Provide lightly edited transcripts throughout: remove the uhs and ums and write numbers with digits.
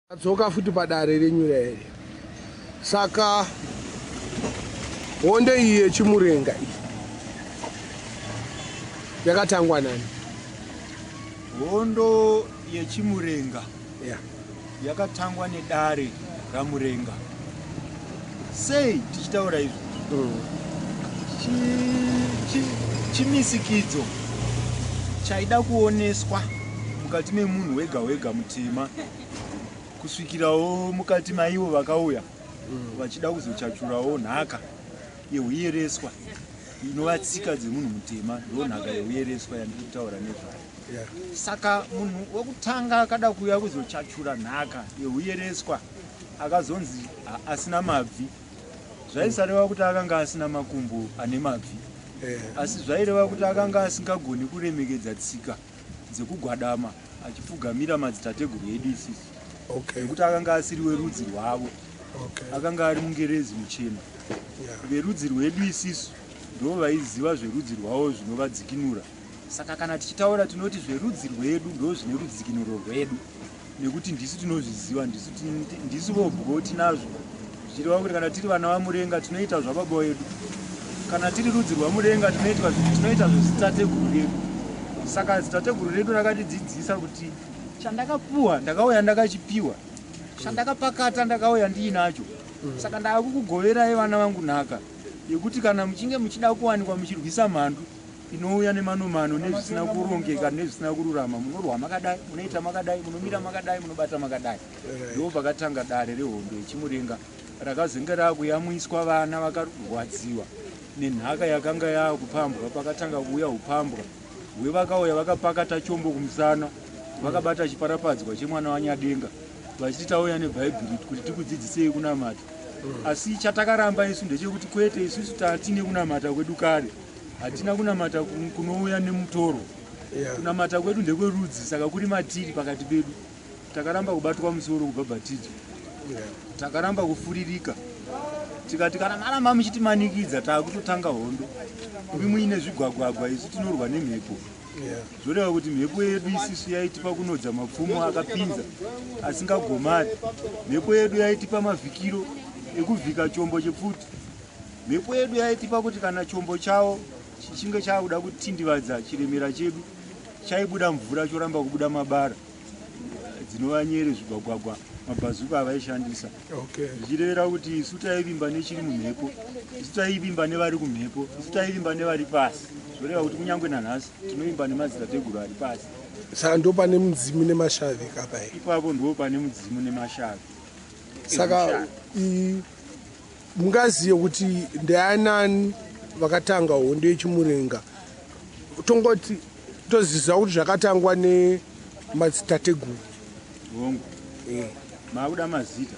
Adzoka futi padare renyu here? Saka hondo iyi yechimurenga iyi yakatangwa nani? Hondo yechimurenga yakatangwa nedare raMurenga. Sei tichitaura izvo? Chimisikidzo chaida kuoneswa mukati memunhu wega wega mutema kusvikirawo mukati maivo vakauya vachida kuzochachurawo nhaka yehuyereswa inova tsika dzemunhu mutema, ndo nhaka yehuyereswa yandiri kutaura nezvayo. Saka munhu wekutanga akada kuuya kuzochachura nhaka yehuyereswa akazonzi asina mabvi. Zvaisareva kuti akanga asina makumbo ane mabvi, asi zvaireva kuti akanga asingagoni kuremekedza tsika dzekugwadama achipfugamira madzitateguru edu isisi, nekuti akanga asiri werudzi rwavo. Akanga ari mungerezi muchena. Verudzi rwedu isisu ndo vaiziva zverudzi rwavo zvinovadzikinura. Saka kana tichitaura tinoti zverudzi rwedu ndo zvine rudzikinuro rwedu, nekuti ndisu tinozviziva, ndisu vobwo tinazvo. Zvichireva kuti kana tiri vana vaMurenga tinoita zvababa vedu, kana tiri rudzi rwaMurenga tinoita zvezitateguru redu. Saka zitateguru redu rakatidzidzisa kuti chandakapuwa ndakauya ndakachipiwa, chandakapakata ndakauya ndiinacho. Saka ndaakukugoverai vana vangu nhaka yekuti kana muchinge muchida kuwanikwa muchirwisa mhandu inouya nemanomano nezvisina kurongeka nezvisina kururama, munorwa makadai, munoita makadai, munomira makadai, munobata makadai. Ndo pakatanga dare rehondo yechimurenga rakazenge raakuyamwiswa vana vakarwadziwa nenhaka yakanga yaakupambwa. Pakatanga kuuya upambwa hwevakauya vakapakata chombo kumusana, vakabata chiparapadzwa chemwana waNyadenga, vachiti tauya nebhaibheri kuti tikudzidzisei kunamata. Asi chatakaramba isu ndechekuti kwete, isusu tatine kunamata kwedu kare, hatina kunamata kunouya nemutoro. Kunamata kwedu ndekwerudzi, saka kuri matiri pakati pedu. Takaramba kubatwa musoro kubhabhatidzwa, takaramba kufuririka, tikati kana maramba muchitimanikidza taakutotanga hondo. Imi muine zvigwagwagwa, isu tinorwa nemhepo. Zvoreva kuti mhepo yedu isisu yaitipa kunodza mapfumo akapinza asingagomari. Mhepo yedu yaitipa mavhikiro ekuvhika chombo chepfuti. Mhepo yedu yaitipa kuti kana chombo chavo chichinge chaakuda kutindivadza chiremera chedu, chaibuda mvura choramba kubuda mabara, dzinova nyere, zvigwagwagwa, mabhazuka avaishandisa. Zvichirevera kuti isu taivimba nechiri mumhepo, isu taivimba nevari kumhepo, isu taivimba nevari pasi. Zvoreva kuti kunyange nanhasi tinovimba nemadzitateguru ari pasi. Saka ndo pane mudzimu nemashavi kapa ipapo, ndo pane mudzimu nemashavi. Saka mungazive kuti ndeanani vakatanga hondo yechimurenga? Tongoti toziva kuti zvakatangwa nemadzitateguru. Hongu. Maakuda mazita?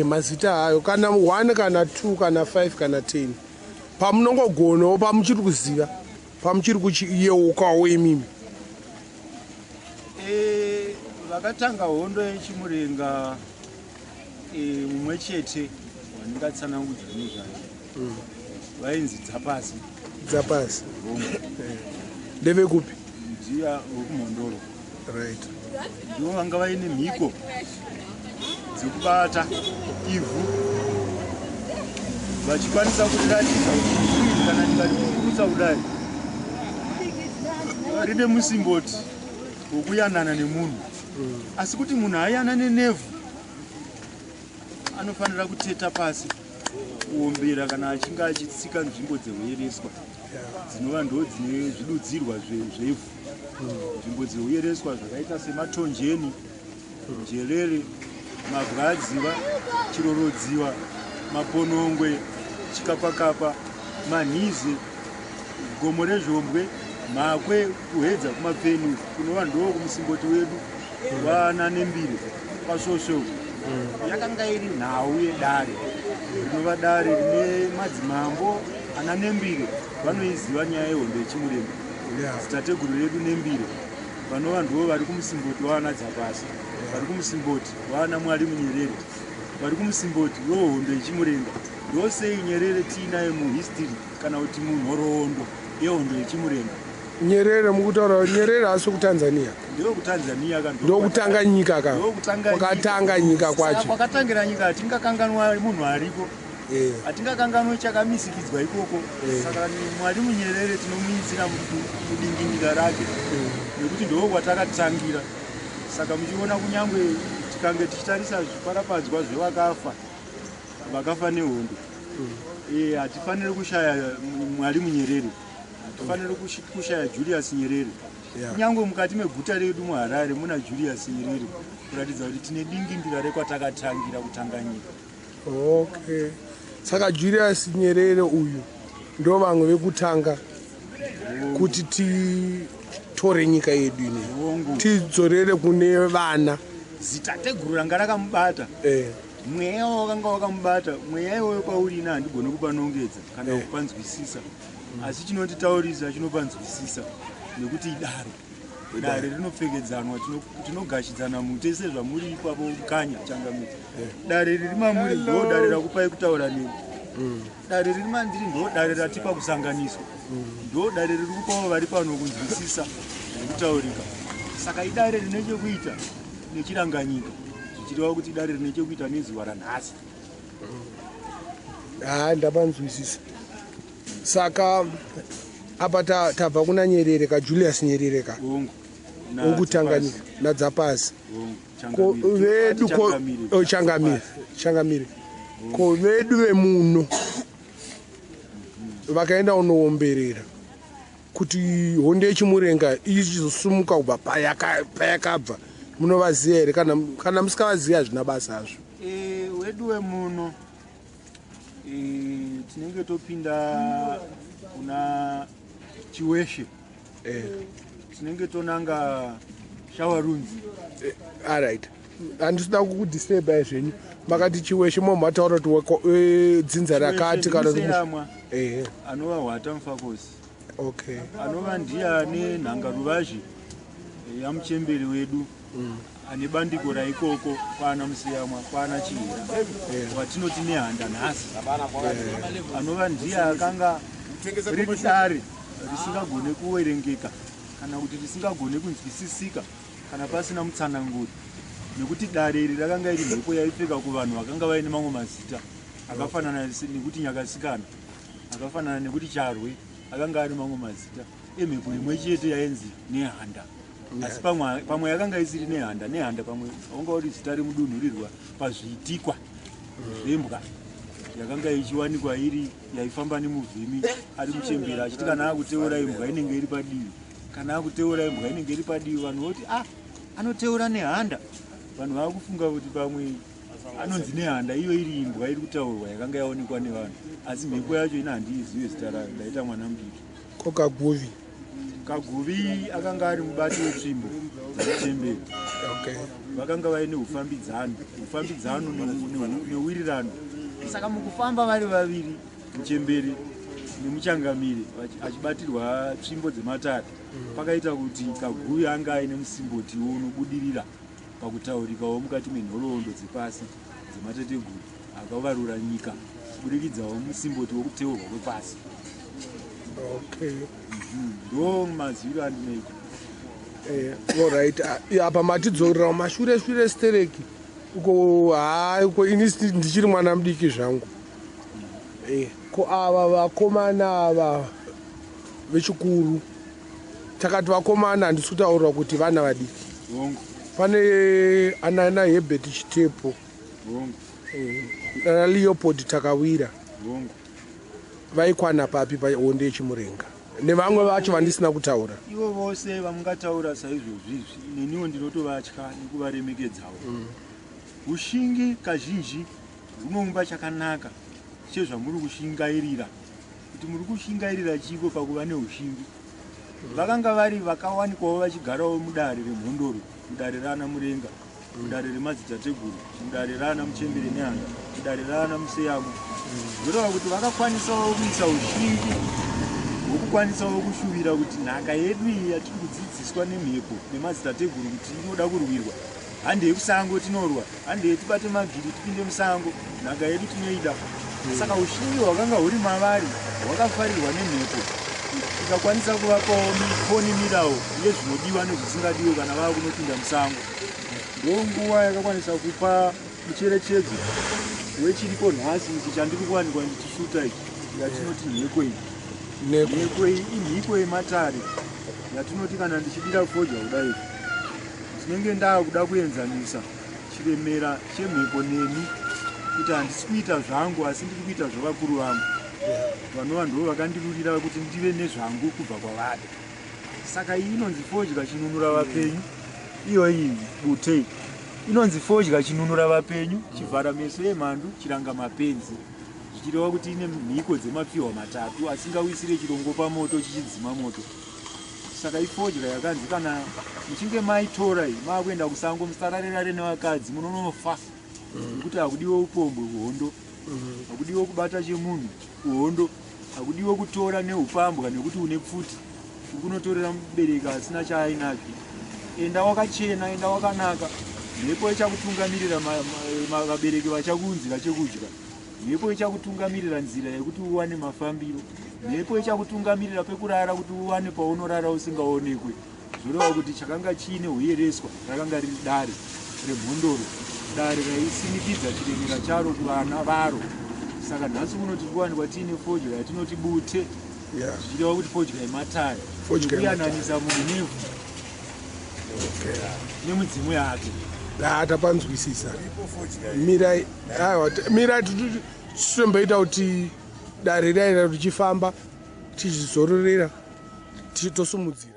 Mazita hayo, kana 1 kana 2 kana 5 kana 10, pamunongogonawo, pamuchiri kuziva, pamuchiri kuchiyeukawo imimi. Vakatanga hondo yechimurenga, mumwe chete wandingatsanangudza nezvayo vainzi Dzapasi. Dzapasi. Ndevekupi? Ndiya wekuMhondoro. Ndivo vanga vaine mhiko dzekubata ivhu, vachikwanisa kuriratidza kuti ivhu iri kana ndikarikurutsa kudai rine musimboti wekuyanana nemunhu. Asi kuti munhu ayanane nevhu anofanira kuteta pasi, kuombera kana achinge achitsika nzvimbo dzeuyereswa, dzinova ndo dzine zvidudzirwa zvevhu. Nzvimbo dzeuyereswa zvakaita sematonjeni, njerere, mabwadziva, chirorodziva, maponongwe, chikapakapa, manhize, gomo rezvombwe, mhakwe, kuhedza kumapfeni, kunova ndo kumusimboti wedu wana nembiri pasvosvo. Yakanga iri nhau yedare rinova dare rine madzimambo ana Nembire, vanoiziva nyaya yehondo yechimurenga. Zitateguru redu Nembire, vanova ndivo vari kumusimboti waana Dzapasi, vari kumusimboti waana Mwari Munyerere, vari kumusimboti wehondo yechimurenga. Ndosei Nyerere tiinaye muhistory kana kuti munhoroondo yehondo yechimurenga. Nyerere mukutaura Nyerere asi kuTanzania. NdewekuTanzania ka. Ndokutanga nyika ka. Ndokutanga nyika. Kwakatanga nyika kwacho. Kwakatangira nyika hatingakanganwa munhu ariko. Hatingakanganwe chakamisikidzwa ikoko. Saka Mwalimu Nyerere tinomuisira mudingindira rake nekuti ndo kwatakatangira. Saka muchiona kunyangwe tikange tichitarisa zviparapadzwa zvevakafa vakafa nehondo, hatifaniri kushaya Mwalimu Nyerere, hatifaniri kushaya Julius Nyerere. Kunyangwe mukati meguta redu muHarare muna Julius Nyerere, kuratidza kuti tine dingindira rekwatakattangira kutanga nyika. Okay, saka Julius Nyerere uyu ndo vamwe vekutanga kuti titore nyika yedu ine, tidzorere kune vana. Zitateguru ranga rakamubata, mweya wakanga wakamubata, mweya iwoyo pauri ina handigoni kupanongedza kana kupanzwisisa, asi chinotitaurisa chinopanzwisisa nekuti idare. Dare rinopfekedzanwa, tinogashidzana mute sezvamuri ipapo kanya changamire. Dare riri mamuri ndo dare rakupai kutaura neni. Dare riri mandiri ndo dare ratipa kusanganiswa, ndo dare riri kupawo vari pano kunzwisisa zvekutaurika. Saka idare rine chekuita nechiranganyika, zvichireva kuti idare rine chekuita nezuva ranhasi. Haa, ndapanzwisisa. Saka apa tabva kuna Nyerere ka, Julius Nyerere ka, wokutanga nyika nadzapasi. Ko vedu ko, oh, changamire, changamire, ko vedu vemuno vakaenda kunoomberera kuti hondo yechimurenga ichizosumuka kubva payakabva, munovaziva here? Kana musikavaziva hazvina basa hazvo. Wedu wemuno, tinenge topinda kuna Chiweshe, tinenge tonanga Shawarunzi. Alright, handisida kukudisturbai zvenyu. Makati Chiweshe, mo mataura kuti dzinza rakati kana kuti Museyamwa anova Hwata Mufakosi, anova ndiye ane nhangaruvazhe yamuchemberi wedu, ane bandiko raikoko kwana Museyamwa, kwana Chihera, watinoti Nehanda nhasi, anova ndiye akanga riri dare risingagone kuverengeka kana kuti risingagone kunzwisisika kana pasina mutsananguri, nekuti dare iri rakanga iri mhepo yaipfeka kuvanhu vakanga vaine mamwe mazita akafanana nekuti Nyakasikana, akafanana nekuti Charwe, akanga ari mamwe mazita emhepo imwe chete yainzi Nehanda. Asi pamwe yakanga isiri Nehanda. Nehanda pamwe wanga uri zita remudunhurirwa pazviitikwa zvembwa yakanga ichiwanikwa iri yaifamba nemuvhimi ari muchembera, achiti kana akuteura imbwa inenge iri padivi, kana akuteura imbwa inenge iri padivi, vanhu voti, "Ah, anoteura Nehanda." Vanhu vakufunga kuti pamwe anonzi Nehanda, iyo iri imbwa iri kutaurwa yakanga yaonekwa nevanhu, asi mhepo yacho ina handiizive zita rayo, ndaita mwana mudiki. Ko Kaguvi? Kaguvi akanga ari mubati wetsvimbo dzemuchemberi. Vakanga vaine ufambidzano newirirano. Saka mukufamba vari vaviri, muchemberi nemuchangamire, achibatirwa tsvimbo dzematare, pakaita kuti Kaguvi anga aine musimbotiwo unobudirira pakutaurikawo mukati menhoroondo dzepasi dzematateguru akavarura nyika kuburikidzawo musimboti wokuteurwa kwepasi. Ndo maziviro andinoita. Alright. Ah, apa matidzorera mashure shure stereki uko. Haa, uko ini ndichiri mwana mudiki zvangu. Ko ava vakomana ava vechikuru, takati vakomana, handisi kutaurira kuti vana vadiki. Pane anana Hebert Chitepo nana Leopold Takawira, vaikwana papi pahondo yechimurenga nevamwe vacho vandisina kutaura? Ivo vose vamungataura saizvozvizvi, neniwo ndinotovatya nekuvaremekedzawo. Ushingi kazhinji hunoumba chakanaka chezvamuri kushingairira, kuti muri kushingairira chiko pakuva neushingi. Vakanga vari vakawanikwawo vachigarawo mudare remhondoro, mudare raana Murenga, mudare remadzitateguru, mudare raana Muchembere Nehanda, mudare raana Museyamo. Zvoreva kuti vakakwanisawo kuisa ushingi hwokukwanisawo kushuvira kuti nhaka yedu iyi yatiri kudzidziswa nemhepo nemadzitateguru kuti inoda kurwirwa, handei kusango tinorwa, handei tibate mabviri tipinde musango, nhaka yedu tinoida. Saka ushingi hwakanga huri mavari hwakafarirwa nemhepo. Ikakwanisa kuvapawo miponi mirawo yezvinodiwa nezvisingadiwe kana vava kunopinda musango. Ndonguva yakakwanisa kupa mucherechedzo wechiripo nhasi ichi chandiri kuwanikwa ndichishuta ichi, yatinoti nheko iyi. Nheko iyi imhiko yematare yatinoti kana ndichidira fodya kudai, ndinenge ndaakuda kuenzanisa chiremera chemhepo neni, kuti handisi kuita zvangu asi ndiri kuita zvavakuru vangu, vanova ndo vakandirurira kuti ndive nezvangu kubva kwavari. Saka iyi inonzi fodya chinunura vapenyu. Iyo iyi bute inonzi fodya chinunura vapenyu, chivhara meso emhandu, chiranga mapenzi, zvichireva kuti ine mhiko dzemapfihwa matatu asingawisire chirongo pamoto chichidzima moto. Saka ifodya yakanzi kana muchinge maitora iyi maakuenda kusango, musararerare nevakadzi, munonofa, nekuti hakudiwe upombwe kuhondo, hakudiwe kubata chemunhu kuhondo, hakudiwe kutora neupambwa, nekuti une pfuti uri kunotorera mubereki asina chaainacho. Enda wakachena, enda wakanaka, mhepo ichakutungamirira, vabereki vachakuunzira chekudya, mhepo ichakutungamirira nzira yekuti uwane mafambiro, mhepo ichakutungamirira pekurara kuti uwane paunorara usingaonekwe. Zvoreva kuti chakanga chiine huyereswa rakanga riri dare remhondoro, dare raisinikidza chiremera charo kuvana varo. Saka nhasi uno tiri kuwanikwa tiine fodya yatinoti bute, zvichireva kuti fodya yematare, kuyananisa munhu nevhu nemudzimu yake. Tapanzwisisa. Mirai, aiwa, mirai, titomboita kuti dare raira richifamba, tichizororera, tosumudzira.